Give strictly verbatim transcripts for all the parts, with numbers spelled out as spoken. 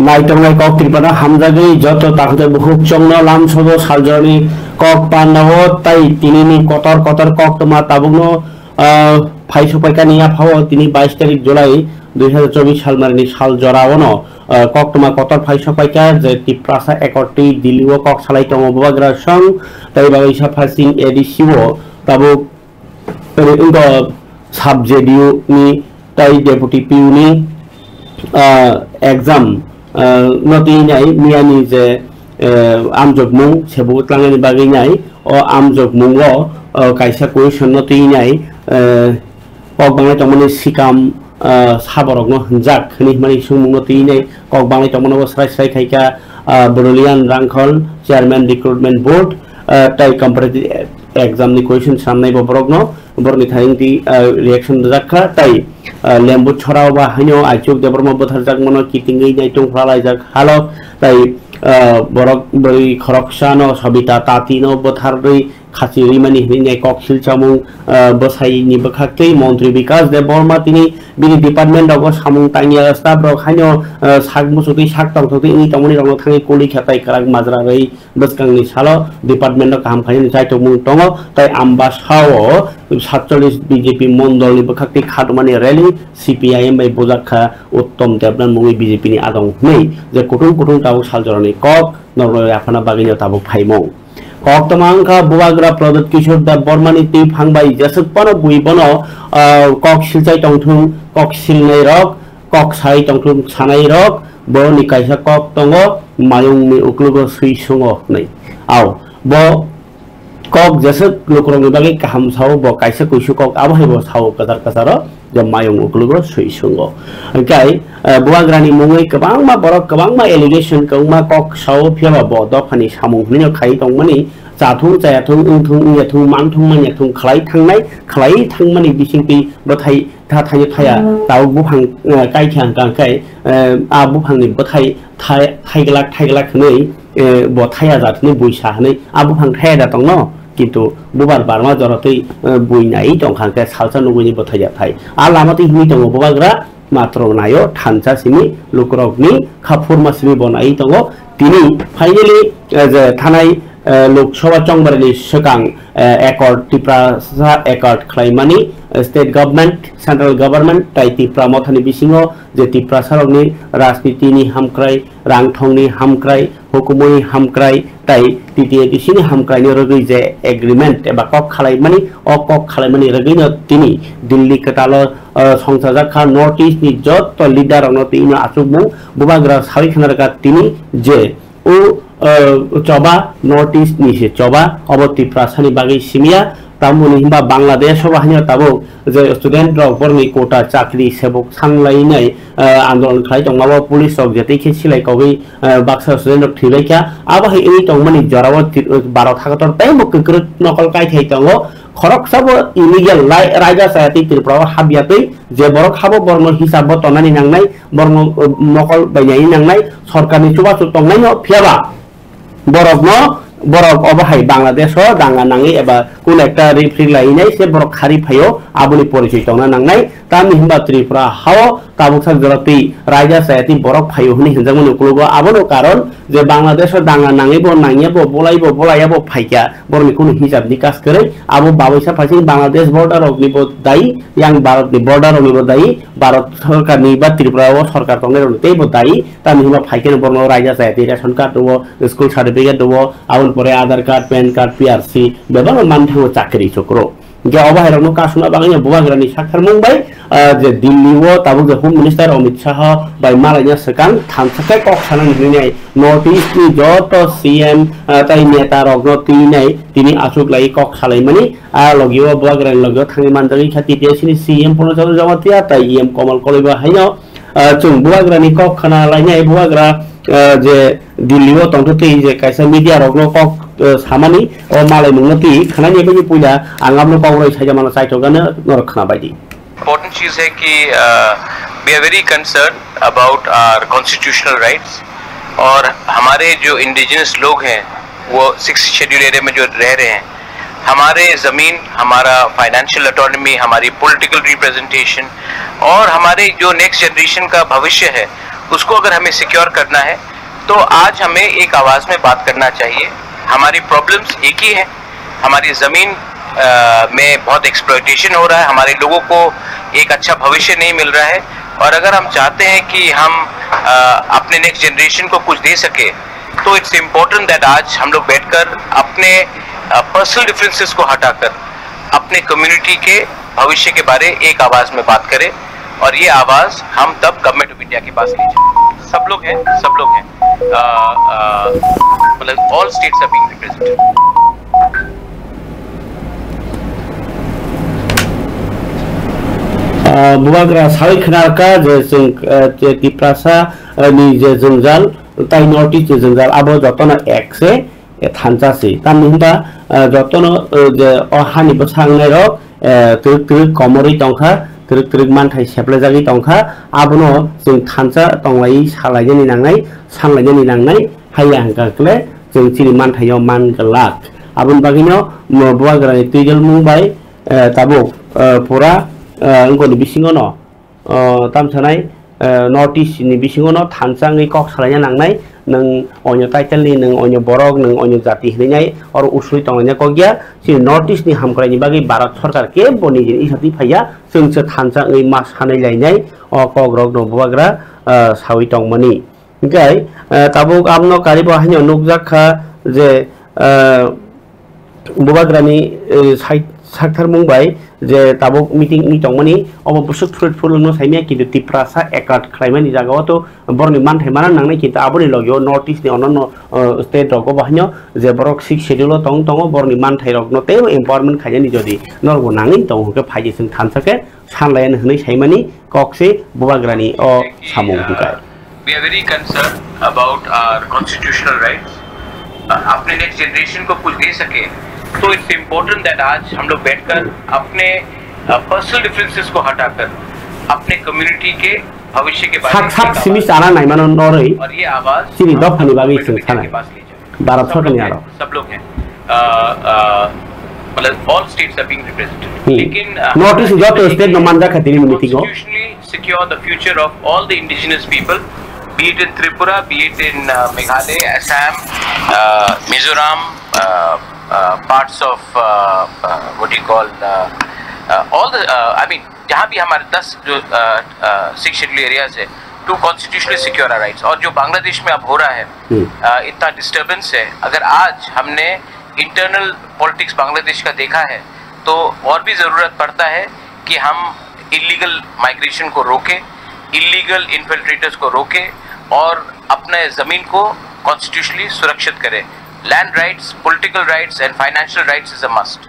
Naitongnai kok Tripura hamjagwi joto takhuk tei bukhuk chongno lamsogo saljorani kok pandao tai tinini kotor kotor koktwma tabukno, ah, phai sokpaikani yaphao tini bais tarik July dui hazar chobbish salmarni sal joraono, ah, koktwma kotor phai sokpaikha je Tiprasa Accord twi Delhi o kok salai tongo Bubagra song tai bagwi sapha sing A D C o tabuk Ri wngkha sub J D U ni tai deputy P U ni, ah, exam, ah, no twi nai miyani je, eh, amjokmung sebo tlangnani bagwi nai o amjokmungo, ah, kaisa question no twi nai, eh, kok bangnai tongmani sikam, ah, saborokno hwnjak hwnwi hwnmani swngmungno twi nai kok bangnai tongmano bo srai srai khaikha, ah, Boroilian Rangkhol chairman recruitment board, ah, tai competitive exam ni question samnai bo borokno. Borokni thani twi, ah, reaction rwjak kha, tai, ah, Lembu Chora o ba haino Aichuk Debbarma bwtharjakmano kitingwi naitung phlalaijak halok, tai, ah, borok bwrwi khoroksano Sabita Tatino bwtharwi khachirwi mani hwnwi nai kok silchamung, ah, bwsaini bwkhaktwi Montri Bikas Debbarma tini bini department rogo samung tangya staff rok haino, ah, sak muchutwi sak tongthokwi wngwi tongmani rokno thangwi kuli kha tai kwrak majra rwi. Bwskangni salo department o kaham khainani chaitokmung tongo, tai ambasao satchollish B J P mondolni bwkhak twi khatmani rally C P I M bai bujak kha Uttom Debnath mungwi B J P ni adong hwnwi je kutung kutung tabuk saljorani kok norok yaphana bagwino tabuk phaimung. Koktwma wngkha Bubagra Pradyut Kishore Debbarmani twiphang bai jeswk phano bui bono, ah, kok silchai tongthung, kok silnai rok, kok sai tongthung sanai rok, boni kaisa kok tongo, mayungni uklogo swi sungo hwnwi. Ao, bo kok jeswk lukurokni bagwi kaham sao, bo kaisa kuisu kok abo hai bo sao kwchar kwcharo, je mayung uklogo swi sungo. Hwnkhe, eh, Bubagrani mungwi kwbangma borok, kwbangma allegation, kwbangma kok sao, phiyaba bo dophani samung hwnwino khai tongmani, chathung, chayathung, wngthung, wngyathung, manthung, manyathung khlai thangnai, khlai thangmani bisingtwi bwthai tha thaio thaya, tabuk buphang, eh, kaikha hwnkha hwnkhe, eh, a buphangni bwthai thai-, thaiglak thaiglak hwnwi, eh, bo thaya jat hwnwi buisa hwnwi a buphang thaya da tongno, kintu bubar barma jora twi, eh, bui nai tongkha hwnkhe salsa nugwini bwthai ya thai. A lama twi hwnwi tongo Bubagra matro naio thansa simi lukurokni kha phurma simi bo nai tongo. Tini finally, eh, je thanai, eh, Lok Sabha chongbarani swkang, eh, accord, Tiprasa accord khlaimani, eh, state government, central government tai Tipra mothani bisingo je Tiprasarokni rajnitini hamkrai, rangthongni hamkrai, hukumuni hamkrai tai T T A D C ni hamkraini rwgwi je agreement eba kok khalaimani, o kok khalaimani rwgwino tini Delhi kwtalo, eh, songchajak kha North East ni joto leader rokno tini achukmung Bubagra sawi khna rwkha tini je o, eh, choba North East ni se choba obo Tiprasani bagwi simiya, tamoni hinba Bangladesh obo haino tabuk je student rok borokni quota chakri sebuk sanlainai, eh, andolon khlai tongmabo police rok jetai khe silai kogwi, eh, baksa student rok thwibai kha. Abo hai wngwi tongmani jorao ti-, Bharat hakotor teibo kwkrwk nokol kaithai tongo. Khoroksabo illegal lai-, raida chayatwi Tripura o hapyatwi je borok habo borokno hisab bo tonani nangnai, borokno, eh, mokol bainani nangnai, sorkarni chubachu tongnaino phiyaba borokno, borok obo hai Bangladesh o danga nangwi eba kun ekta ripri lainai se borok khari phaio, aboni porichoi tongna nangnai. Tamni hinba Tripura hao tabuksa jora twi raida chayatwi borok phaio hwnwi hinjakmani ukologo. Abono karon je Bangladesh o danga nangwi bo nangya bo bolai bo bolaya bo phaikya, borokni kunu hisab nikas kwrwi. Abo baboisa phaising Bangladesh border rokni bo dayi, yang Bharat ni border rokni bo dayi, Bharat sorkar ni ba Tripura o sorkar tongnai rokni tei bo dayi. Tamni hwnba phaikhe borokno raida chayatwi ration card rwo, school certificate rwo, aboni pore Aadhaar card, pan card, P R C bebak manthango chakri chukro. Hingke obo hai rokno kasuna bagwi no Bubagrani sakharmung bai, ah, je Delhi o tabuk je Home Minister Amit Shah bai malaina swkang thansa khe kok sanani hinwi nai North East ni joto C M, ah, tai neta rokno twi nai tini achuk lai kok salaimani. A logi o Bubagrani logi o thangwi manjagwi kha T T A C ni C M Purna Chandra Jamatia tai E M Komal Koloi bo haino, ah, chwng Bubagrani kok khna lainai Bubagra, ah, je Delhi o tongtho twi je kaisa media rokno kok, eh, samani o malaimungno twi khnani bagwi puila ang aboni kok roi saija mano chaithok gana norok khna baidi. Important चीज़ है कि, अ, we are very concerned about our constitutional rights और हमारे जो इंडिजिनस लोग हैं वो sixth schedule area में जो रह रहे हैं, हमारे ज़मीन, हमारा फाइनेंशियल ऑटोनॉमी, हमारी पॉलिटिकल रिप्रेजेंटेशन और हमारे जो नेक्स्ट जनरेशन का भविष्य है उसको अगर हमें सिक्योर करना है, तो आज हमें एक आवाज में बात करना चाहिए। हमारी प्रॉब्लम्स एक ही है, हमारी जमीन, अ, में बहुत एक्सप्लॉयटेशन हो रहा है, हमारे लोगों को एक अच्छा भविष्य नहीं मिल रहा है, और अगर हम चाहते हैं कि हम, अ, अपने नेक्स्ट जनरेशन को कुछ दे सके, तो इट्स इम्पोर्टेंट दैट आज हम लोग बैठकर अपने, अ, पर्सनल डिफरेंसेस को हटाकर अपने कम्युनिटी के भविष्य के बारे एक आवाज में बात करें, और ये आवाज हम तब गवर्नमेंट ऑफ इंडिया के पास ले जाए। सब लोग हैं, सब लोग हैं। अ, अ, मतलब, all states are being represented. Ah, bubagra sawi khna kha je chwng, ah, je Tiprasa, ah, ni je jwngjal, tai North East ni jwngjal, abo jotono ek se, eh, thansa se. Tamni hwnba, ah, jotono, eh, je o hani bwsa wngnai rok, eh, twrwk twrwk komorwi tongkha, twrwk twrwk manthai seplajagwi tongkha, abono chwng thansa tonglaiwi salainani nangnai, sanlainani nangnai, haiya hwnkha khe chwng chini manthaio man glak. Aboni bagwino mo bubagrani twijlmung bai, eh, tabuk, eh, pura, eh, wngkoni bisingono, eh, tamsanai, eh, North East ni bisingono thansa wngwi kok salaina nangnai, nwng onyo title ni, nwng onyo borok, nwng onyo jati hinwi nai, oro usui tonglaina kok ya. Chini North East ni hamkraini bagwi Bharat Sarkar kebo nijini isatwi phaiya, chwngse thansa wngwi ma sanai lainai, o kokrokno bubagra, eh, sawi tongmani. Hingke, eh, tabuk abono karibo haino nukjak kha je, eh, bubagrani, eh, sai-, saktharmung bai je tabuk meeting wngwi tongmani, obo bwswk fruitful wngno saimanya, kintu Tiprasa accord khlaimani jagao to borokni manthai mana nangnai, kintu aboni logio North East ni ononno, eh, state rogo bo haino je borok sixth schedule o tong tongo, borokni manthai rokno teibo empowerment khainani jodi norokbo nangwi tongo hwnkhe phaidi chwng thansa khe sanlayan hwnwi saimani kok se bubagrani o samung hwnkha. We are very concerned about our constitutional rights. Uh, अपने next generation को कुछ दे सके, तो it's important that आज हम लोग बैठकर अपने पर्सनल डिफरेंसेस को हटाकर अपने कम्युनिटी के भविष्य के बारे में sak sak simi chana naimano norwi और ये आवाज chini dophani bagwi chwng sanai. Bharat Sarkarni aro. सब लोग हैं। अ, अ, मतलब, all states are being represented. Hmm. लेकिन, अ, North East joto state no manjak kha tini meeting o. Constitutionally secure the future of all the indigenous people, be it in Tripura, be it in, uh, Meghalaya, Assam, uh, Mizoram, uh, uh, parts of, uh, uh, what do you call, uh, uh, all the, uh, I mean, जहाँ भी हमारे दस जो, अ, अ, six schedule areas है, to constitutionally secure our rights। और जो बांग्लादेश में अब हो रहा है, हम्म। अ, इतना डिस्टरबेंस है, अगर आज हमने इंटरनल पॉलिटिक्स बांग्लादेश का देखा है, तो और भी ज़रूरत पड़ता है कि हम इलीगल माइग्रेशन को रोकें, इलीगल इन्फिल्ट्रेटर्स को रोकें और अपने ज़मीन को कॉन्स्टिट्यूशनली सुरक्षित करें। Land rights, political rights and financial rights is a must।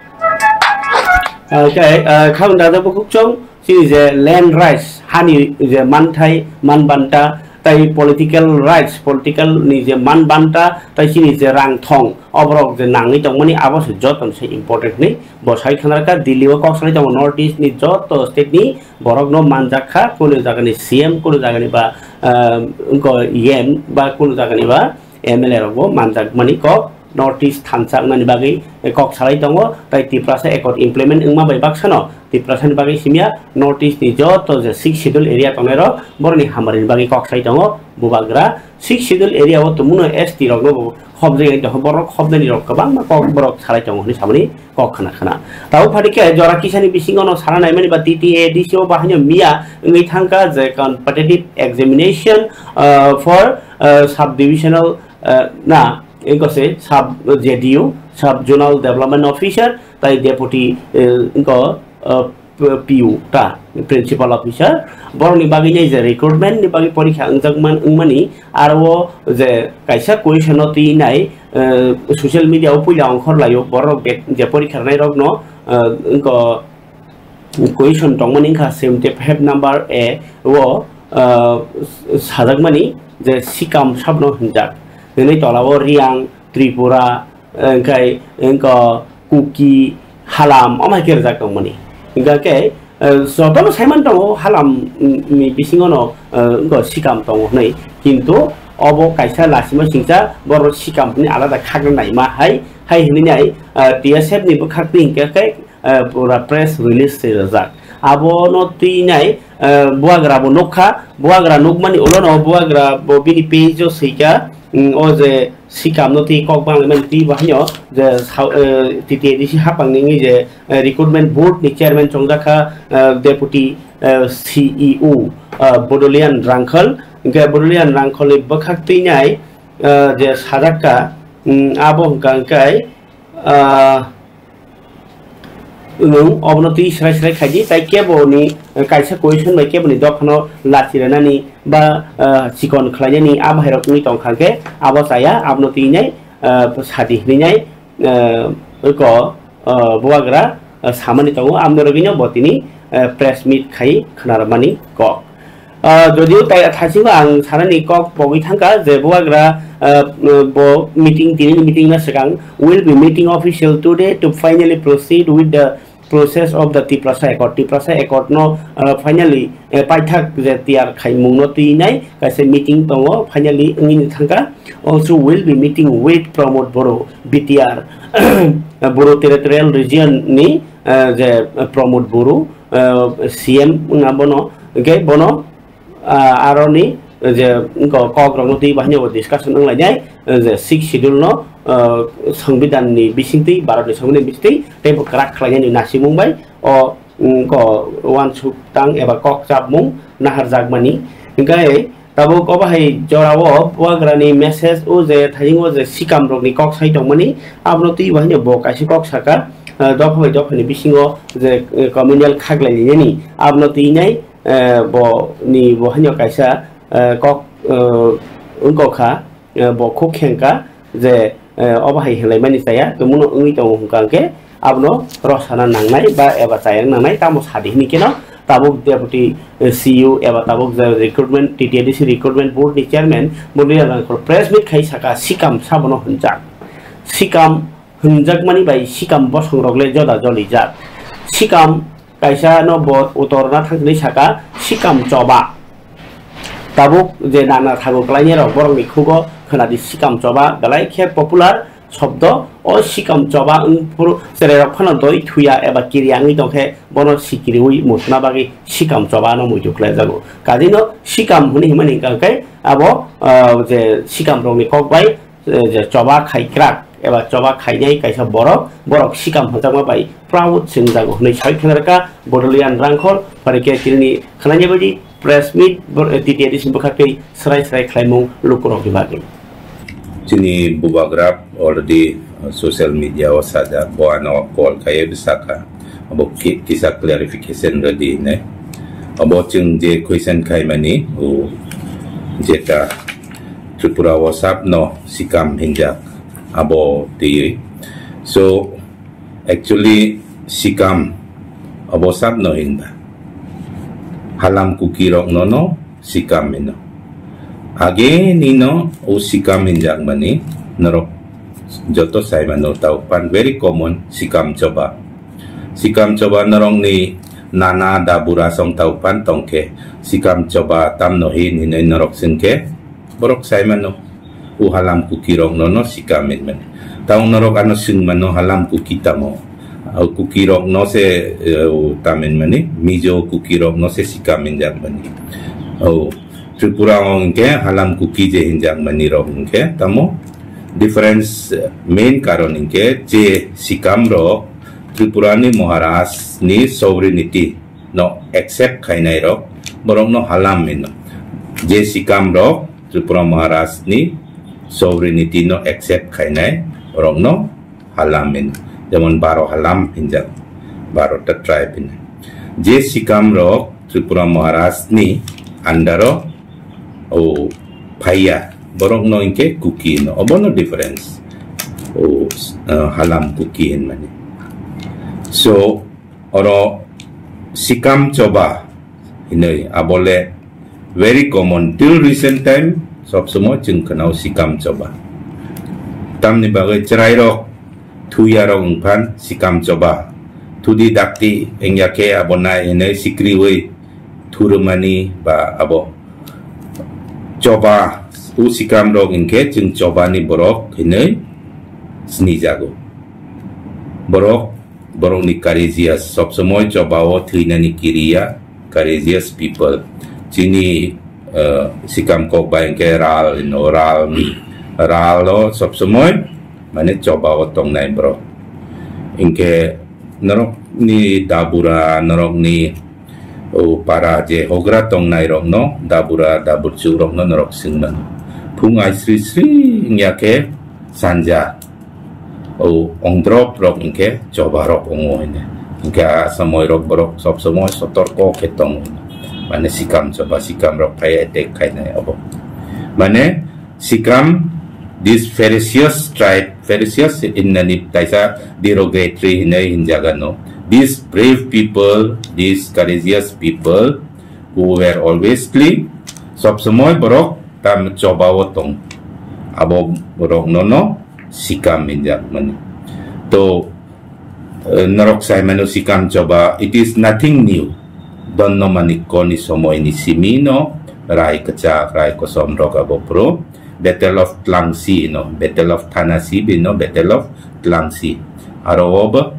Okay, uh, khaung da jabo khukchong, chini je land rights, hani je manthai, manbanta, tai political rights, political ni je manbanta, tai chini je rang thong, oborok je nangwi tongmani abo se joto se important ni. Bo sai khana kha Delhi o kok salai tongo North East ni joto state ni borok no manjak kha, kunu jaga ni C M, kunu jaga ni ba, uh, ko E M ba kunu jaga ni ba M L A rokbo manjakmani kok North East thansa wngnani bagwi kok salai tongo, tai Tiprasa Accord implement wngma bai baksano Tiprasani bagwi simya North East ni joto je sixth schedule area tongnairok borokni hambarini bagwi kok sai tongo. Bubagra sixth schedule area o tongmano S T rokno bo khopjagwi tongkha, borok khopnani rok kwbangma kok borok salai tongo hwnwi samani kok khna khna. Tabuk phaikhe jora kisani bisingo no sana naimani ba T T A D C o bahaino miya wngwi thangkha je competitive examination, uh, for, uh, sub divisional, uh, na, eko se sub J D O, sub zonal development officer, tai deputy, uh, eko, uh, P U ta principal officer, borokni bagwi nai je recruitment ni bagwi porikha wngjak man wngmani, aro o je kaisa question no twi nai, eh, social media o puila ongkhor laio, borok bek je porikha rwnai rokno, eh, wngkha question tongmani wngkha seventy five number A o, eh, sajakmani je sikam sabno hinjak, hwnwi tola o Riang, Tripura, Engkai, engko Kuki, Halam, omo hai khe rwjak tongmani. Hingkha khe, eh, jotono saiman tongo, Halam, mm, ni bisingo no, eh, engko Sikam tongo hwnwi. Kintu obo kaisa lasima singcha, borok Sikam hwnwi alada khakna naima hai, hai hwnwi nai, eh, T S F ni bwkhak twi hingkha khe, eh, pura press release se rwjak. Abono twi nai, eh, buagra bo nukha, buagra nukmani ulo no buagra bo bini page o swikha, mm, o je sikam no twi kok banglaimani twi bo haino je sa-, eh, T T A D C hapang ni je, eh, recruitment board ni chairman chongjakha, eh, deputy, eh, C E O, eh, Bodolian Rangkhal, hingke Bodolian Rangkhal ni bwkhak twi nai, eh, je sajakka, mm, abo hwnkha hwnkhe, ah, nwng obono twi srai srai khaidi, tai keboni, eh, kaisa question bai keboni dophano lachi rwnani ba, eh, chikon khlainani a bahairok wngwi tongkha khe abo chaya, abono twi nai, eh, sadi hwnwi nai, eh, eko, eh, bubagra, eh, samani tongo, amno rwgwino bo tini, eh, press meet khai khwnarwmani kok. Ah, jodio tai thaisingo ang sanani kok pogwi thangkha je bubagra, ah, bo meeting, tinini meeting no swkang will be meeting official today to finally proceed with the process of the Tiprasa Accord. Tiprasa Accord no, ah, finally, eh, paithak je tiyar khaimung no twi nai kaisa meeting tongo, finally wngwi thangkha. Also will be meeting with Pramod Boro, B T R, Boro Territorial Region ni, eh, je Pramod Boro, eh, C M wngna bono, hingke bono ah, aroni je wngkha kok rokno twi bahai bo discussion wnglainai, je sixth schedule no, ah, Songbidan ni bisingtwi, Bharat ni Songbidan ni bisingtwi teibo kwrak khlainani nasimung bai o, mm, ko uansuk tang eba kok chapmung naharjakmani. Hingkhe tabuk obo hai jorao bubagrani message o je thayung o je sikam rokni kok sai tongmani, abono twi bahai bo kaisa kok saka, ah, dopha bai dopha ni bisingo je, eh, communal khaklailainani abono twi nai, eh, bo ni bo haino kaisa, eh, kok, eh, wngkha, eh, bo khuk khengkha je, eh, obo hai hinlaimani chaya, tongmano wngwi tongo hwnkha hwnkhe abono rosana nangnai ba eba chayang nangnai, tamo sadi hini keno tabuk deputy, eh, C E O eba tabuk je recruitment, T T A D C recruitment board ni chairman Bonduyal Rangkhol press meet khai saka sikam sabono hwnjak. Sikam hwnjakmani bai sikam bosongrok le joda jolijak. Sikam kaisa no bo utorna thangsinai saka sikam choba. Tabuk je nana thago klainai rok borok ni khugo khwnadi sikam choba belai khe popular shobdo. O sikam choba wngphuru cherai rok phano doi thuya eba kiri wngwi tongkhe bono sikiriwi mutna bagwi sikam choba no muitu khlaijago. Kadino sikam hwnwi himani hwnkha khe abo, ah, je sikam rokni kok bai eh, je choba khaikrak eba choba khainai kaisa borok, borok sikam hwnjakma bai proud se wngjago hwnwi sai khna rwkha Bodolian Rangkhol, pore khe tini khwnanya baidi press meet bo-, eh, T T A D C ni bwkhak twi srai srai khlaimung lukurokni bagwi. Chini bubagra already, uh, social media o sajak, bo ano call khaiwi bwsakha, abo ki-, kisa clarification rwdi hinwi. Abo chwng je question khaimani, o jeta Tripura o sap no sikam hinjak abo twiwi. So, actually, sikam abo sap no hinba. Halam Kuki rok no no sikam hino. Age ni no o sikam hinjak mani norok joto sai mano tau pan very common sikam choba. Sikam choba norok ni nana da bura song tau pan tongkhe sikam choba tam no hin hinoi norok singkhe borok sai mano. O Halam Kuki rok no no sikam hinmani. Tau norok ano sing mano Halam Kuki tamo. O Kuki rok no se, eh, o tam hinmani, Mizo Kuki rok no se sikam hinjak mani. O Tripura o hingke Halam Kuki je hinjak mani rok hingke tamo difference, eh, main karon hingke je sikam rok Tripura ni Maharaj ni sovereignty no accept khainai rok, borok no Halam hino. Je sikam rok Tripura Maharaj ni sovereignty no accept khainai rok no Halam hino. Jemon baro Halam hinjak, baro ta tribe hino. Je sikam rok Tripura Maharaj ni under o, o phaiya, borok no hingke Kuki hino. Obo no difference. O, eh, Halam Kuki hinmani. So, oro sikam choba hinoi, abole very common till recent time, sob somoi chwng khwnao sikam choba. Tamni bagwi chwrairok thuyarok wngphan sikam choba. Thudi dakti wngya khe abo nai hinoi sikriwi thurumani ba abo choba, u sikamrok hingkhe chwng chobani borok hinoi sinijago. Borok Borokni courageous, sob somoi chobao thwinani kiriya, courageous people. Chini, eh, sikam kok bai hwnkhe ral hino, ral mi. Ral o sob somoi mane chobao tongnai borok. Hwnkhe norokni dabura, norokni o para je hogra tongnai rokno, dabura, daburchuk rokno norok swngmano. Phung ai sri sri wngya khe sanja o ongdrop rok hwnkhe choba rok wngo hino. Hwnkhe a somoi rok borok sob somoi sotorko khe tongo hino. Mane sikam choba, sikam rok phai attack khainai obo. Mane sikam, this ferocious tribe, ferocious hinnani taisa derogatory hinai hinjagano. These brave people, these courageous people who were always clean, sob somoi borok tam chobao tong. Abo borok nono sikam hinjak mani. To, eh, norok sai mano sikam choba, it is nothing new. Donno manikko ni somoi ni simi no rai kwchak, rai kosom rok abo pro. Battle of Tlangsi no, Battle of Thanasi bino, Battle of Tlangsi. Aro obo,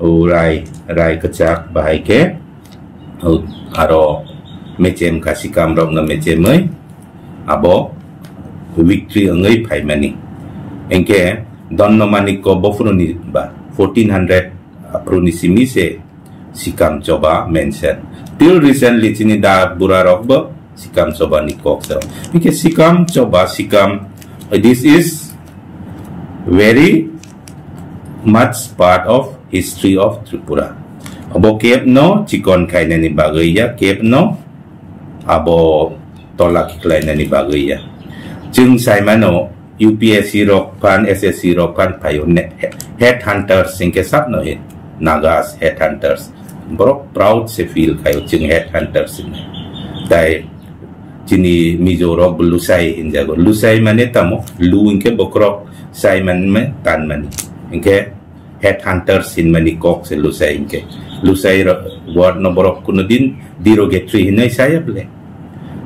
o rai, rai kwchak bahai khe, o aro mechem kha sikam rok no mechemwi, abo victory wngwi phaimani. Hwnkhe Donno Manikko bophuruni ba fourteen hundred aphuruni simi se sikam choba mention. Till recently chini da bura rok bo sikam choba ni kok se. Hwnkhe sikam choba, sikam, this is very much part of history of Tripura. Abo kep no chikon khainani bagwi ya, kep no abo tola khiklainani bagwi ya. Chwng sai mano U P S C rok phan, S S C rok phan phaio ne, head hunters hwnkhe sakno he, Nagas head hunters. Borok proud se feel khaio chwng head hunters hinwi. Tai chini Mizo rok bo Lusai hinjago. Lusai mane tamo, lu hwnkhe bokhorok, sai mane tanmani. Hwnkhe head hunters hinmani kok se Lusai hwnkhe. Lusai ro-, word no borok kuno din derogatory hinwi saya bole.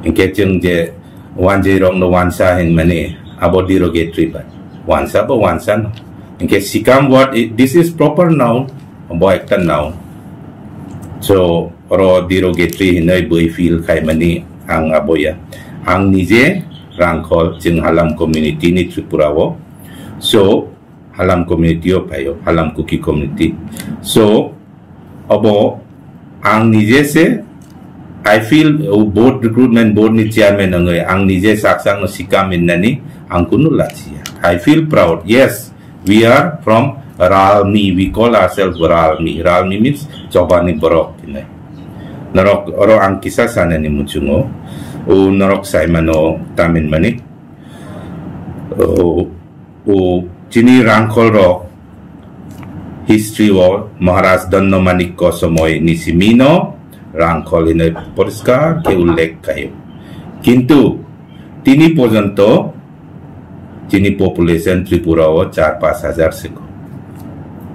Hwnkhe chwng je wanjwi rok no wansa hinmani abo derogatory ba. Wansa bo wansa no. Hwnkhe sikam word i-, this is proper noun, bo ekta noun. So, oro derogatory hinwi bui feel khaimani ang abo ya. Ang nije Rangkhol, chwng Halam community ni Tripura o. So, Halam community o phaio, Halam Kuki community. So, abo ang nije se, I feel, o board, recruitment board ni chairman wngwi ang nije sak sak no sikam hinnani ang kunu lachiya. I feel proud. Yes, we are from Ralmi. We call ourselves Ralmi. Ralmi means chobani borok hinwi. Norok oro ang kisa sanani muchungo. O norok saimano tamin mani. O, o chini Rangkhol rok history o Maharaj Donno Manikko somoi ni simi no Rangkhol hinwi poriskar khe ullekh khaio. Kintu tini porjonto chini population Tripura o char pash hajar siko.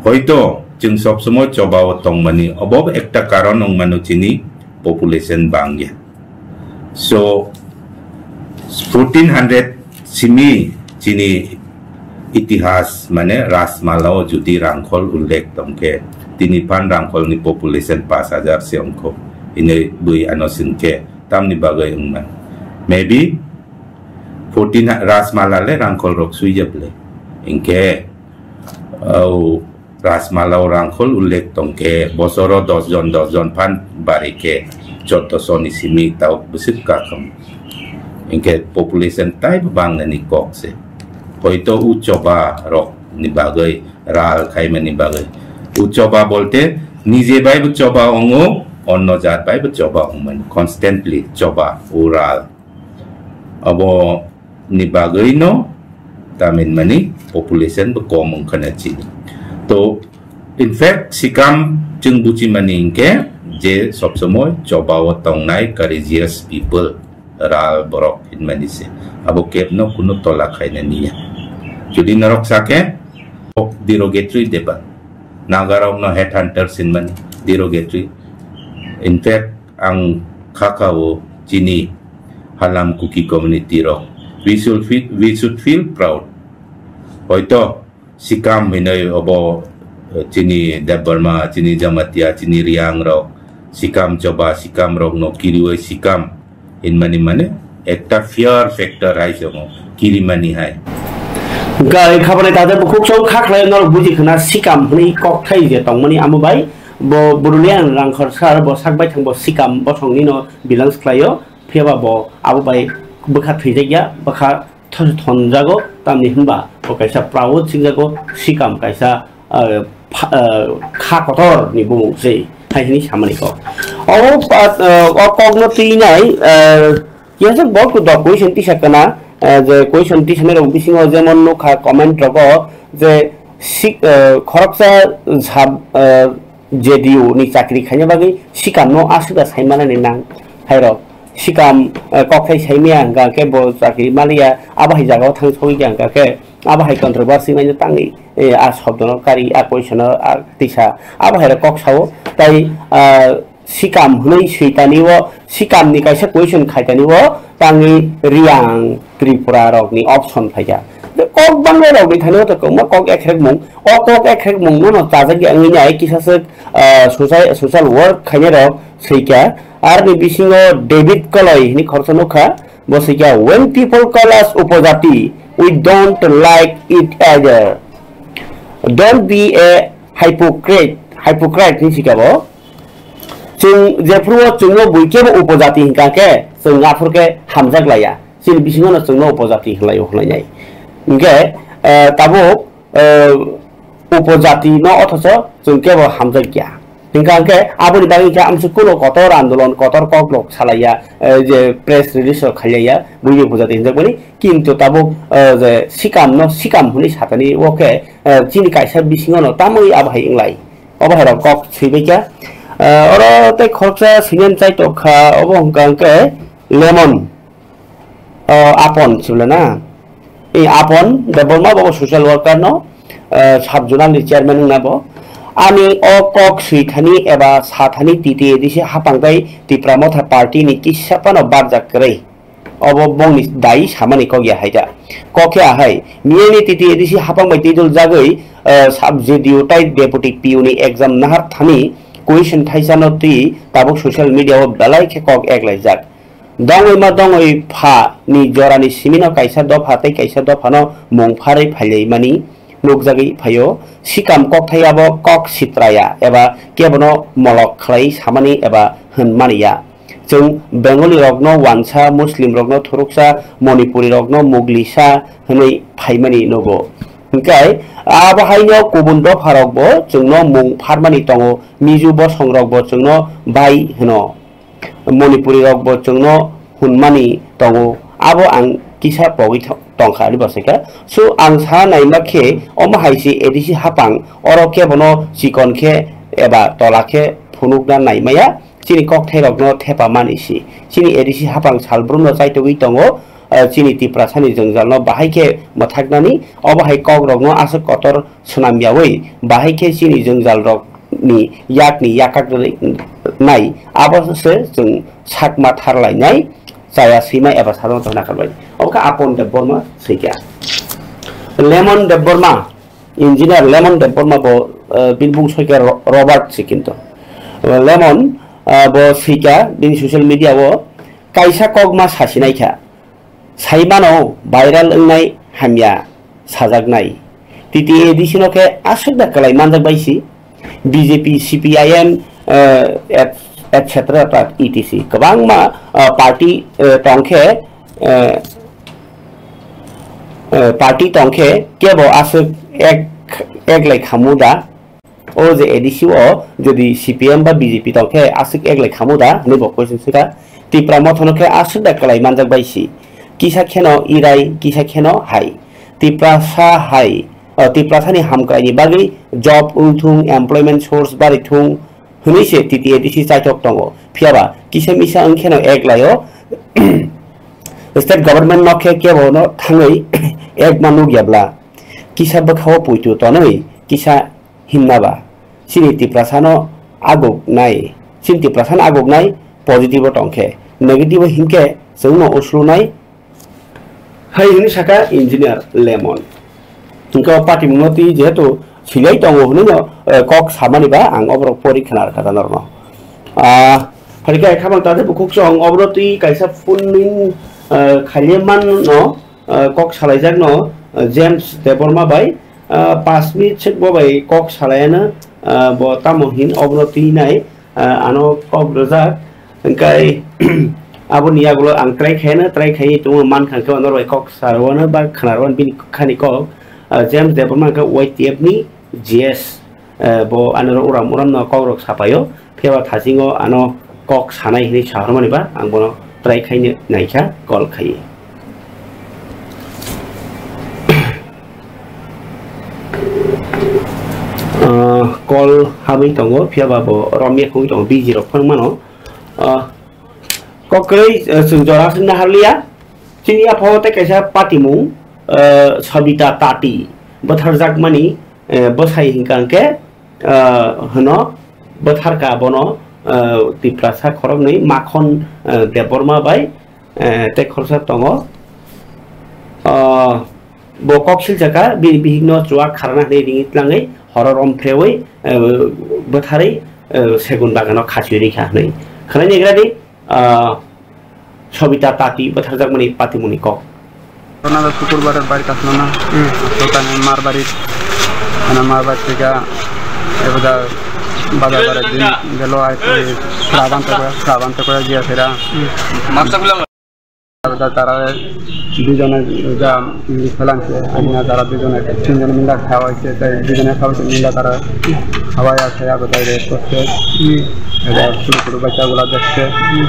Hoito chwng sob somoi choba o tongmani obo ekta karon wngmano chini population bangya. So, fourteen hundred simi chini itihas, mane Rajmala o jodi Rangkhol ullekh tongkhe, tini phan Rangkhol ni population pash hajar se ongkho. Hinwi bui ano swngkhe, tamni bagwi wngman. Maybe fourteen ha-, Rajmala le Rangkhol rok swijak le. Hwnkhe, o, Rajmala o Rangkhol ullekh tongkhe, bosoro dos jon, dos jon phan bari khe, choddo soni simi tao bwswk kakham. Hwnkhe population taibo bangnani kok se. Hoito o choba rok ni bagwi, ral khaimani bagwi. O choba bolte nije bai bo choba ongo, onno jat bai bo choba ongmani. Constantly choba, o ral. Abo ni bagwi no tamin mani population bo kom wngkha na chini. To, in fact, sikam chwng buchi mani hwnkhe je sob somoi choba o tongnai courageous people, ral borok hinmani se. Abo kep no kunu tola khaina niya. Jodi norok sakhe, derogatory deba. Nagarok no headhunters hinmani derogatory. In fact, ang khakao chini Halam Kuki community rok. We should feel, we should feel proud. Hoito sikam hinoi obo chini Debbarma, chini Jamatia, chini Riang rok, Sikam choba, Sikam rok no kiriwi Sikam hinmani mane ekta fear factor hai se omo kirimani hai. Gai khabani taja bukhuk song kha khlai norok buji khna Sikam hwnwi kok thai je tongmani amo bai bo Burulian Rangkhor sar bo sak bai thang bo Sikam bosong nino belongs khlaio, phiyaba bo abo bai bwkha thwijak ya, bwkha thon-, thonjago, tamni hwnba bo kaisa proud swngjago, Sikam kaisa, ah, pha-, ah, kha kotor ni bumung se hai hwnwi samani kok. Obo pa-, ah, o kokno twi nai, ah, yasuk bo ku dok question tisa kana, ah, je question tisa nai rok bisingo jemon nukha comment rogo je sik-, ah, khoroksa jab-, ah, J D U ni chakri khaina bagwi Sikam no aswk da sai manani nang hai rok. Sikam, eh, kok thai sai maya hwnkha khe bo chakri maliya, abo hai jaga o thang sogwi kha hwnkha khe abo hai controversy manya tangwi, eh, a shobdo no kari, a question no, a tisa abo hai rok kok sao. Tai, ah, Sikam hwnwi switani o, Sikam ni kaisa question khaitani o tangwi Riang Tripura rok ni option phaikha. Kok bangla rok ni thani o to kwbangma kok ekhrek mung, o kok ekhrek mung no no chajak ya wngwi nai kisa swk, ah, social, social work khainai rok swikha. Aroni bisingo David Koloi hwnwi khoroksa nukha, bo swikha, "When people call us upojati, we don't like it either. Don't be a hypocrite, hypocrite," hwnwi swikha bo. Chwng jephuru o chwngno bui kebo upojati hwnkha khe, chwng aphuru khe hamjak laiya. Chini bisingo no chwngno upojati hwnlaio hwnlainai. Hwnkhe, eh, tabuk, eh, upojati no othocho chwng kebo hamjakya. Hwnkha hwnkhe aboni bagwi khe amsuk kuno kotor andolon, kotor koklok salaiya, eh, je press release rok khailaiya, buini upojati hwnjakmani. Kintu tabuk, eh, je Sikam no Sikam hwnwi satani o khe, eh, chini kaisa bisingo no tamwi abo hai wnglai. Obo hai rok kok swibaikha. Eh, oro tei khoroksa sinian chai tokha, obo hwnkha hwnkhe Lemon. O, Apon sibla na? I Apon Debbarma bo social worker no, eh, sub zonal ni chairman wngna bo. Ani o kok swi thani eba sa thani T T A D C hapang tei Tipra Motha party ni kisa phano barjak kwrwi. Obo bongni dai samani kok ya hai da. Kok ya hai, miyani T T A D C hapang bai twijol jagwi, eh, sub J D U tai deputy P U ni exam nahar thani question thaisa no twi tabuk social media o belai khe kok ek laijak. Dongwi ma dongwi pha ni jora ni simi no kaisa dopha tei kaisa dopha no mung pharwi phailai mani nukjagwi phaio. Sikam kokthai abo kok sitraya eba kebono molok khlai samani eba hwn mani ya. Chwng Bengali rokno wansa, Muslim rokno thuruksa, Manipuri rokno muglisa hwnwi phaimani nugo. Hwnkhe abo haino kubun dopha rokbo chwngno mung pharmani tongo, Mizo bosong rokbo chwngno bai hwno. Manipuri rok bo chwngno hwnmani tongo, abo ang kisa pogwi tho-, tongkha, ani bwsai kha. So, ang sa naima khe, omo hai se A D C hapang, oro kebono chikon khe eba tola khe phunukna naimaya, chini kokthai rokno thepa mani si. Chini A D C hapang salbrumno chaitogwi tongo, eh, chini Tiprasani jwngjalno bahai khe mwthaknani, obo hai kokrokno aswk kotor swnam yaui bahai khe chini jwngjalrokni yakni yakak rwnai, abo se chwng sakma tharlainai chaya swima eba sadonto nakarbai. Obo khe Apon Debbarma swikha. Lemon Debbarma, engineer Lemon Debbarma bo, eh, bini bung soikha Ro-, Robert se kinto. Lemon, eh, bo swikha bini social media o kaisa kokma sasinai kha. Sai mano, viral wngnai hamya sajaknai. T T A D C no khe aswk da kwlai manjak bai si. B J P, C P I M, eh, et-, et cetera ta E T C. Kwbangma, eh, party, eh, tong khe, eh, eh, party tong khe kebo aswk ek, ek lai khamu da. O je A D C o jodi C P M ba B J P tong khe aswk ek lai khamu da hwnwi bo question swngkha. Tipra Motha no khe aswk da kwlai manjak bai si. Kisa kheno Irai, kisa kheno hai. Tiprasa hai, o, Tiprasani hamkraini bagwi job wng thung, employment source bari thung hwnwi se T T A D C chaithok tongo. Phiyaba kisa misa wng kheno ek lai o state government no khe kebo no thangwi ek ma nukya bla. Kisa bwkha o puitu tonwi kisa himna ba chini Tiprasano aguknai, chini Tiprasano aguknai positive o tong khe, negative o him khe chwngno uslunai hai hwnwi sakha engineer Lemon. Hwnkhe o patimungno twi jehetu silai tongo hwnwi no, eh, kok samani ba ang oborok pori khna rwkha ta norokno. Ah, phai khe khamang ta tei bukhuk chwng obono twi kaisa phunwi, eh, khaile man no, eh, kok salaijakno, eh, James Debbarma bai, eh, pash minute swk bo bai kok salaiano, eh, bo tamo hin obono twi nai, eh, ano kok rwjak. Hwnkhe aboni yagulo ang try khaino, try khaiwi tongma mankha hwnkhe norok bai kok sarwano ba khwnarwano bini khani kok, eh, James Debbarma hwnkhe Y T F ni G S. Eh, bo ano uram uram no kok rok sapaio, phiya ba thasingo ano kok sanai hinwi sahormani ba ang bono try khaini naikha call khaiwi. Ah, call habwi tongo, phiya ba bo romya khungwi tongo, busy rok phang mano. Ah, kok kwrwi, eh, chwng jora swngna harliya, chini yapha o tei kaisa patimung, eh, Sabita Tati bwtharjakmani, eh, bwsai hwnkha hwnkhe, eh, hwno bwtharkha bono, eh, Tiprasa khoroknwi Makhon, eh, Debbarma bai, eh, tei khoroksa tongo. Ah, bo kok silchakha, bini bihikno chuwak kharna hwnwi ringwi tlangwi horo romphrewi, eh, bwtharwi, eh, segun bagano khachwi rikha hwnwi khwnai negra di. Ah, Sobita Tati bwtharjakmani patimungni kok. Ghotona sukurbar bari kasno na. Hmm. Sokane mar bari, ana mar bari tika, ebda bazar bare din gelo ai, sraban to, sraban to giya sera. Hmm. Ebda tara dujone ja English phalang se, aina tara dujone tinjone minda khawa se, tai dujone khawa se minda tara khawa ya saya bwtai re koste. Hmm. Ebda suru suru bacha gula dekse. Hmm.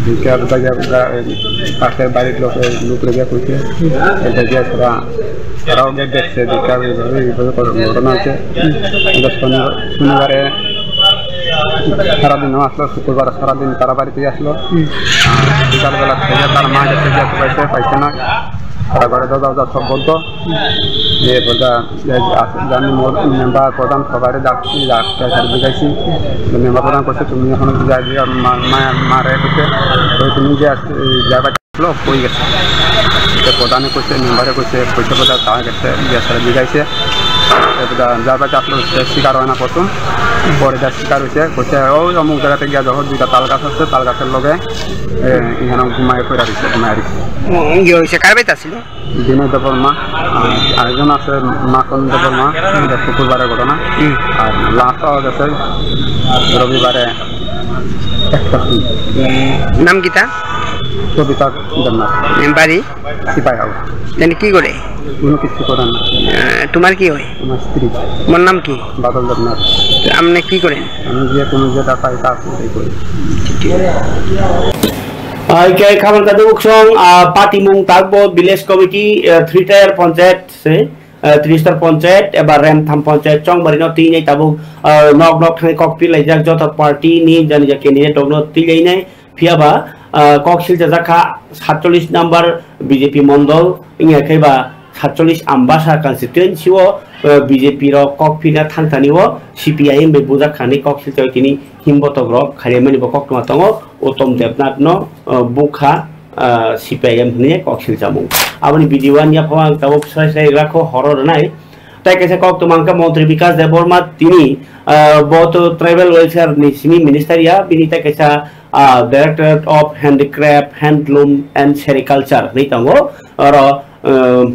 Dikar bacha gula, eh, paser bari lok, eh, luk re gya kuche. Hmm. Ebda gya sara, sara ge dekse, dikar re, re, re, re, corona se. Hmm. Ebda soni, sonibare sara din no aslo, sukurbar sara din tara bari te aslo. Hmm. Bikal bela thaiya, tar ma gese gese paise, paise na. Tara gore doda doda sob bondo. Ye boda, ye as-, jani mo-, member pradhan sabare dak, dak, dak, dak, dak, dak, member pradhan koise tumi hono jai jai ma, ma, mare koise. Toi tumi je as-, jai ba lo koi gese. Te pradhan koise, member koise, koise boda ta gese, ye sara bijaise. Te boda jai ba aslo, te sikar hoina prothom. Pore da sikar hoise, koise, "O, omuk jaga te giya joho duita tal gach ase, tal gachor loge, eh, ihano gumai pora rikse, gumai rikse." Oh, giya hoise, kar bai ta silo? Binoy Debbarma, ah, arekjon ase Makon Debbarma, hmm, eta sukurbare ghotona. Hmm. Ar last o gese robibare ekta sini. Hmm, nam kita? Sobita Debnath. Hmm, bari? Sipai Hawa. Then ki gore? Uno kichu kore na. Ah, tomar ki hoy? Amar stri. Tomar nam ki? Badal Debnath. Amne ki koren? Ami je kono je data eta asle kori. Ai ke khabar ta duk song, ah, patimung takbo village committee, ah, three tier panchayat se, ah, three star panchayat eba rem tham panchayat chongbari no tini tabuk, ah, nok nok thangwi kok pilaijak joto party ni jani ja candidate rok no tilainai. Phiya ba, ah, kok silchajak kha satchollish number B J P mondol, wngya khe ba satchollish Ambasa constituency o, ah, B J P rok kok phina thangthani o C P I M bai bujak kha hinwi kok silchai tini himbotok rok khaimani bo koktwma tongo, Uttom Debnath no, ah, bukha, ah, C P I M hinwi kok silchamung. Aboni video ani yaphang ang tabuk swrai swrai rakho horo rwnai. Tai kaisa koktwma wngkha Montri Bikas Debbarma tini, ah, bo to tribal welfare ni simi minister ya, bini tai kaisa, ah, Directorate of Handicraft, Handloom and Sericulture hinwi tongo. Oro, ah,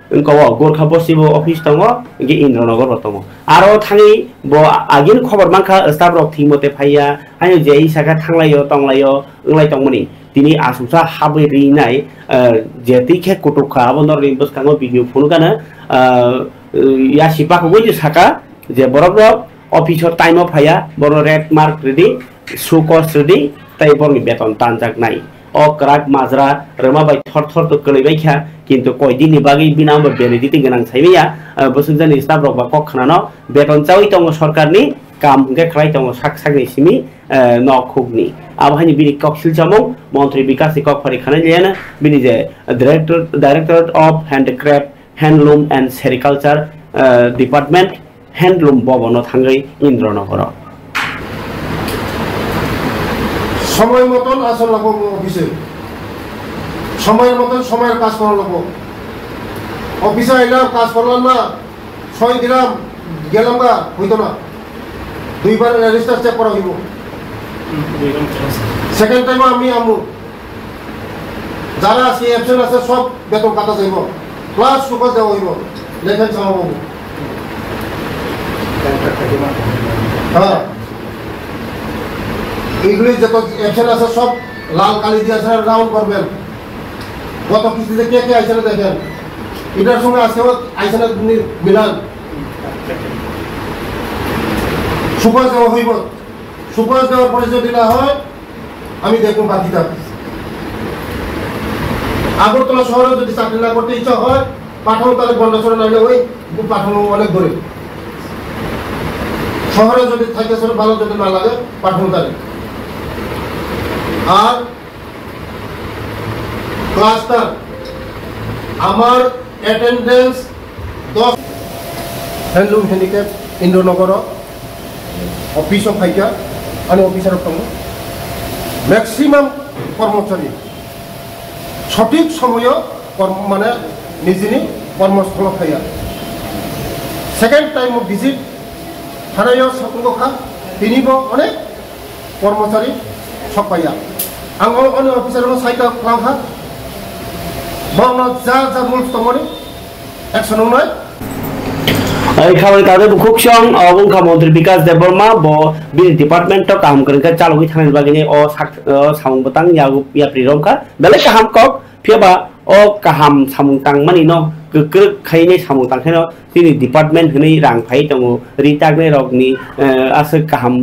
wngkha o Gorkha Bosti bo office tongo, hwnkhe Indranogor bo tongo. Aro thangwi bo agini khobor mankha, staff rok thwimate phaiya, haino je sakha thanglaio, tonglaio, wnglai tongmani. Tini aswksa habwi rinai, ah, je twi khe kutuk kha, abo norokni bwskango video phunukgano, ah, ya sipakhugwi saka je borok rok office o time o phaiya, borok red mark rwdi, show cause rwdi, tei borokni beton tanjaknai. O kwrak majra rwma bai thor thor to kwlwi bai kha, kintu koi din ni bagwi bini abo validity gwnang sai manya, ah, bwswk jani staff rok ba kok khwnano beton chaui tongo sorkar ni, kam hwnkhe khlai tongo sak sak ni simi, eh, nok huk ni. Abo haini bini kok silchamung, Montri Bikas ni kok phari khanai liyana, bini je Director, Directorate of Handicraft, Handloom and Sericulture, eh, Department, Handloom Bhavan o thangwi Indranogoro. সময় মতন আসা লাগবো অফিসে, সময় মতন সময়ের কাজ করা লাগবো। অফিসে আইলাম, কাজ করলাম না, ছয় দিলাম, গেলাম গা, হইতো না। দুইবার রেজিস্টার চেক করা হইব। সেকেন্ড টাইম আমি আমু। যারা আজকে অ্যাবসেন্ট আছে, সব বেতন কাটা যাইব, প্লাস সুপার দেওয়া হইব। লেখেন শ্যামাবাবু। হ্যাঁ, এগুলি যত অ্যাবসেন্ট আছে, সব লাল কালি দিয়ে আছে, রাউন্ড করবেন। গত কিস্তিতে কে কে আইসে না দেখেন, এটার সঙ্গে আজকেও আইসে না মি-, মিলান। সুপারিশ দেওয়া হইব, সুপারিশ দেওয়ার পরে যদি না হয়, আমি দেখবো বাকিটা। আগরতলা শহরে যদি চাকরি না করতে ইচ্ছা হয়, পাঠানো তাহলে গন্ডাছড়া নাইলে ওই পাঠানো অনেক দূরে। শহরে যদি থাকে, শহরে ভালো যদি না লাগে, পাঠানো তাহলে। আর ক্লাস্টার, আমার অ্যাটেন্ডেন্স দশ। Handloom Handicap Indranagar office o phaikha, ani officer rok tongo. Maximum kormochari sothik somoyo korm-, mane nijini kormostholo phaiya. Second time o visit harayo satungo kha, tini bo onek kormochari sok paiya. Ang o, oni officer no saika kwlangkha, borokno ja ja rules tongmani action wngnai. Ai khabari tade bukhuk song, o wngkha Montri Bikas Debbarma, bo bini department o kaham kwrwngkha chalogwi thangnani bagwi o sak-, o samung bwtang yago yapri romkha. Belai kaham kok, phiya ba o kaham samung tangmani no kwkrwk khainai samung tangkhaino chini department hwnwi rang phai tongo, ri taknai rokni, eh, aswk kaham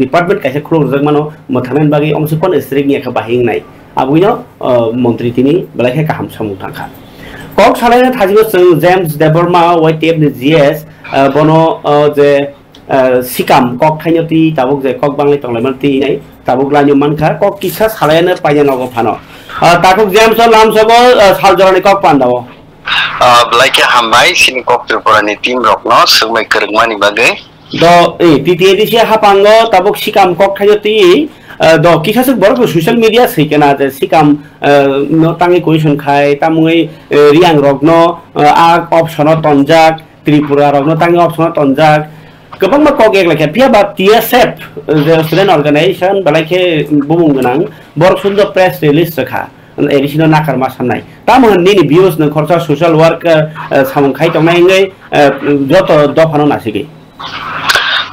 department kaisa khuluk rwjak mano, mwthangnaini bagwi omswk phano strict wngya khe bahai wngnai. Abwino, eh, montri tini belai khe kaham samung tangkha. Kok salaina thajigo chwng James Debbarma, Y T F ni G S, eh, bono, eh, je, eh, sikam kok thaino twi tabuk je kok banglai tonglaimano twi nai tabuk laino mankha, kok kisa salaina paina nogo phano. Eh, takhuk James o lamsogo, eh, saljorani kok pandao. Ah, belai khe hambai, chini kok Tripura ni team rokno swngmai kwrwngmani bagwi. Do, eh, T T A D C hapango tabuk sikam kok thaio twi, eh, do, kisa swk borok social media swi kana je sikam, eh, no tangwi question khai, tamungwi, eh, Riang rokno, eh, a option o tonjak, Tripura rokno tangwi option o tonjak. Kwbangma kok yak lai kha, phiya ba T S F, eh, je student organization, belai khe bumung gwnang, borok sundo press release rwkha. A D C no nakarma samnai. Tamo hwn nini views nwng khoroksa social work, eh, eh, samung khai tongnai wngwi, eh, joto dophano nasigwi.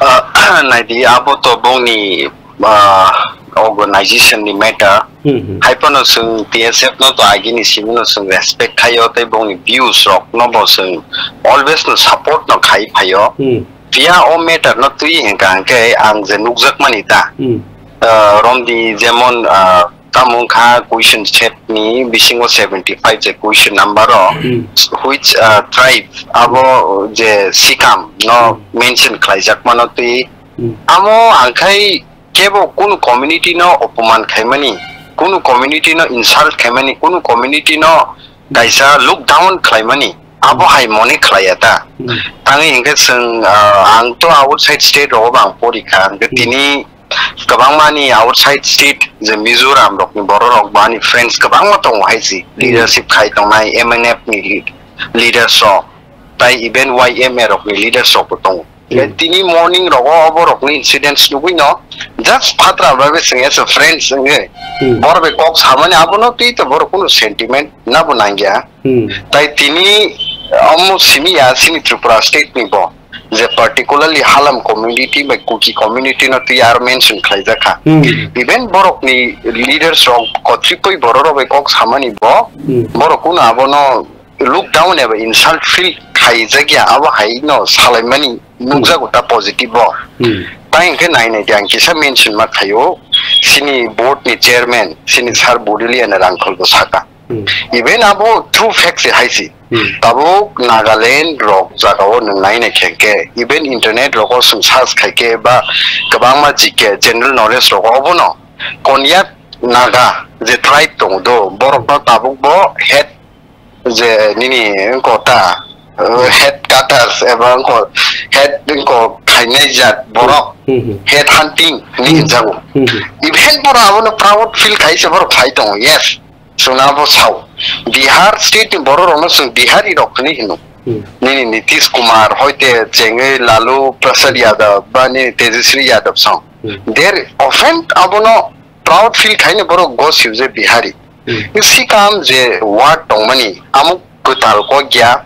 Ah, naidi, abo to bongni, ah, organization ni matter. Hmm, hmm. Hai phano chwng T S F no to agini simi no chwng respect khaio, tei bongni views rok no bo chwng always no support no khai phaio. Hmm. Phiya o matter no twi hwnkha hwnkhe ang je nukjakmani ta. Hmm. Ah, romdi jemon, ah, tamo wngkha question set ni bisingo seventy five je question number o, hmm, which, ah, tribe abo je sikam no, hmm, mention khlaijak mano twi. Hmm. Amo angkhai kebo kunu community no opoman khaimani, kunu community no insult khaimani, kunu community no kaisa look down khlaimani, abo hai mone khlaiya ta. Hmm. Tangwi hwnkhe chwng, ah, ang to outside state rogo bo ang pori kha, hwnkhe, hmm, tini kwbangma ni outside state je Mizoram rokni borok rok bo ani friends kwbangma tongo hai si, hmm, leadership khai tongnai M N F ni lead-, leaders rok, tai even Y M A rokni leaders rok bo tongo. Hmm. Tini morning rogo obo rokni incidents nugwi no just phatra bai chwng as a friends wngwi, hmm, borok bai kok samani abono twi to borok kunu sentiment nabo nangya. Hmm. Tai tini omo simi ya chini Tripura state ni bo je particularly Halam community bai Kuki community no twi aro mention khlaijak kha. Hmm. Even borok ni leaders rok kotripoi borok rok bai kok samani bo, hmm, borok kunu abono look down eba insult feel khaijak ya, abo hai no salaimani, hmm, nukjago ta positive bo. Hmm. Tai hwnkhe nai nai di ang kisa mention ma khaio, chini board ni chairman, chini sir Budulia ni Rangkhol bo saka. Hmm. Even abo true fact se hai si. Hmm. Tabuk Nagaland rok jagao nwng nai nai khe hwnkhe, even internet rogo chwng search khai khe ba kwbangma G K general knowledge rogo obono Konyak Naga je tribe tongo do, borok no tabuk bo head je nini wngko ta, uh, head cutters eba wngko head wngko khainai jat borok, hmm, hmm, head hunting hinwi, hmm, hinjago. Hmm, hmm. Even borok abono proud feel khai se borok khai tongo, yes. Chwngno abo sao. Bihar state ni borok rokno chwng Bihari rok hinwi hino. Hmm. Nini Nitish Kumar, hoite chengwi Lalu Prasad Yadav, ba nini Tejaswi Yadav song. Hmm. There often abono proud feel khaini borok go siu je Bihari. Hmm. Sikam je word tongmani, amo kwtal kok ya,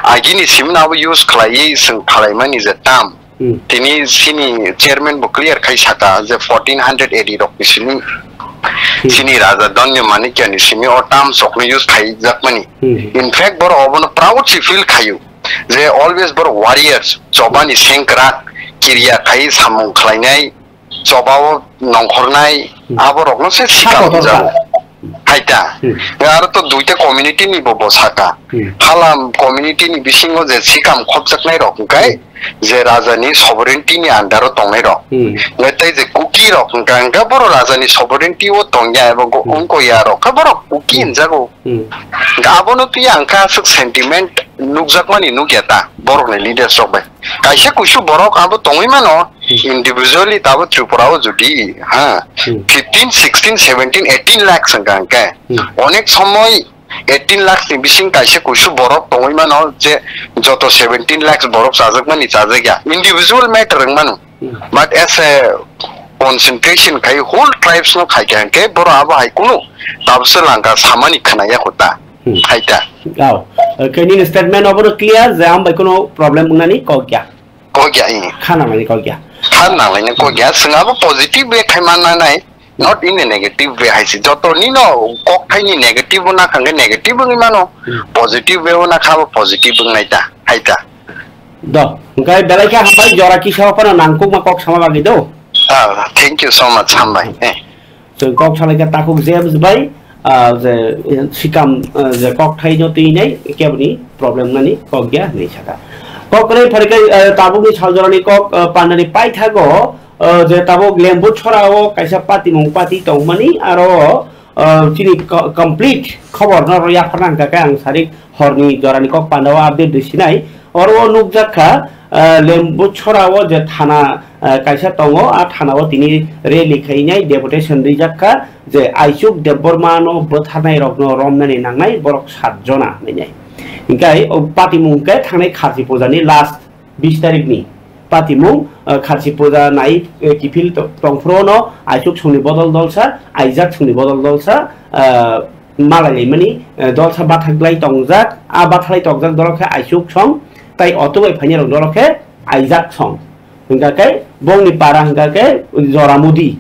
agini simna abo use khlaiwi swng phalaimani je tam. Hmm. Tini sini chairman bo clear khai saka je fourteen hundred A D rok ni simi, hmm, sini raja Danya Manikya ni simi o terms rok no use khai jakmani. Hmm. In fact, borok obono proud si feel khayu je always borok warriors, chobani sengkrak, kirya khai samung khlainai, chobao nongkhornai, hmm, aborokno se sikam hwnjago. Hai ta. Hmm. Aro to duita community ni bo bo saka. Hmm. Hala community ni bisingo je sikam khopjaknai rok hwnkhe, hmm, je raja ni sovereignty ni under o tongnai rok. Hmm. Ngai tei je Kuki rok hwnkhe, hwnkhe borok raja ni sovereignty o tongya ebo go-, hmm, wngko ya rok khe borok Kuki, hmm, hwnjago. Hmm. Hwnkhe abono twi ang khe aswk sentiment nukjakmani nukya ta borok ni leaders rok bai. Kaisa kuisu borok abo tongwi mano, hmm, individually tabo Tripura o jodi, ha, hmm, fifteen, sixteen, seventeen, eighteen lakhs hwnkha hwnkhe, hmm, onek somoi eighteen lakhs ni bising kaisa kuisu borok tongwi mano je joto seventeen lakhs borok chajakmani chajakya. Individual matter wng mano. Hmm. But as a concentration khai whole tribes no khai khe hwnkhe borok abo hai kunu tabse langka samani khwnaya kho ta. Hmm. Hai ta. Oh, okay, nini statement obono clear je ang bai kuno problem wngnani kok ya. Kok ya, eh. Khana mani kok ya. Khan nang laina kok ya. Swng abo positive way khai manna nai. Not in a negative way hai se. Joto nino kok thaini negative o nakha hwnkhe negative wngwi mano. Hmm. Positive way o nakha abo positive wngnai ta. Hai ta. Do, hwnkhe belai khe hambai jora kisa o phano nangkukma kok sama bagwi do. Ah, thank you so much, hambai. Eh. Chwng kok salaikha takhuk James bai, ah, je, eh, sikam, ah, je kok thaino twinai keboni problem nani kok ya hinwi sakha. Kok kwrwi phaikhe, eh, tabukni saljorani kok, ah, pandani paithago, ah, je tabuk Lembu Chhorao kaisa patimung pati tongmani aro ah, chini co-, complete khobor no yapharna hwnkha khe ang sarik horni jorani kok pandao update rwi sinai. Oro o nukjak kha, ah, Lembu Chhorao je thana, ah, kaisa tongo, a thanao tini rally khainai, deputation rijak kha je Aichuk Debbarma no bwtharnai rokno romnani nangnai borok sat jona hinwi. Hinkhe o patimung khe thangnai Kharchi puja ni last bis tarikni patimung, ah, Kharchi puja nai, eh, kiphil to-, tongphuru no Aichuk songni bodol dolsa, Aijak songni bodol dolsa, ah, malai laimani, eh, dolsa bathaklai tongjak, a bathalai tongjak dolo khe Aichuk song, tai oto bai phainai rok dolo khe Aijak song. Hingkha khe bongni para hingkha khe Joramudi.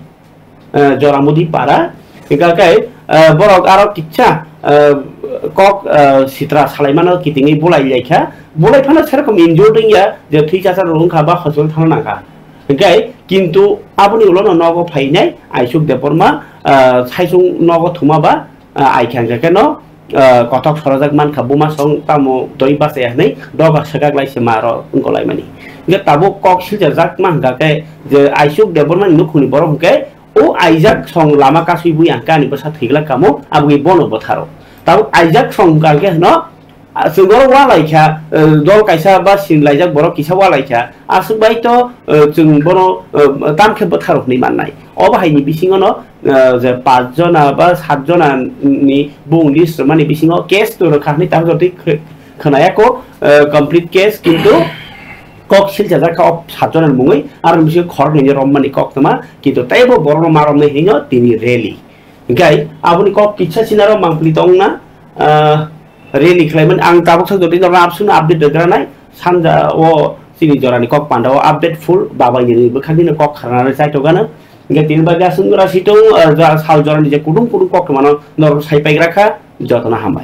Eh, Joramudi para. Hingkha khe, eh, borok aro kisa, eh, kok, eh, sitra salaimano kitingwi bulai laikha. Bulai phano serokom injured wngya je thwi chasa rok wngkha ba hospital thangna nangkha. Hingkhe kintu aboni ulo no nogo phainai Aisuk Debbarma, eh, saisung nogo thuma ba, eh, aikha hingkha khe no, ah, kothok sorajak mankha, buma song tamo doi bachaya hinwi doga swkak lai se ma aro wngkolaimani. Hingkhe tabuk kok silchajak ma hingkha khe je Aisuk Debbarmani nukhungni borok hingkhe o Aijak song lama kasui bui ang kani bwsa thwiglak kamo, aboni bono bwtharo. Tabuk Aijak song hingkha khe hino, ah, chwng oro walaikha, eh, dol kaisa ba sin laijak borok kisa walaikha, aswk bai to, eh, chwng bono, eh, tamkhe bwtharo hinwi mannai. Obo haini bisingono, eh, je pach jona ba sat jona ni bung list rwmani bisingo case to rwkha hinwi tabuk jotoi khw-, khwnaya kho, eh, complete case, kintu kok silchajak kha o sat jona ni mungwi, aro bisingo khoroknwi romani koktwma, kintu teibo borokno ma romnai hinwi no tini rally. Hinkhe aboni kok kisa sinaro mangpili tongna, eh, rally khlaimani ang tabuk sak jotoi norokno abswkno update rwgranai, sanja o chini jorani kok panda o update full babaini bwkhakni kok kharnani chaitokgano. Hingke tini bagwi aswk jora situng, ah, jora sal jorani je kudung kudung kok tongmano norok sai paigra kha, jotono hambai.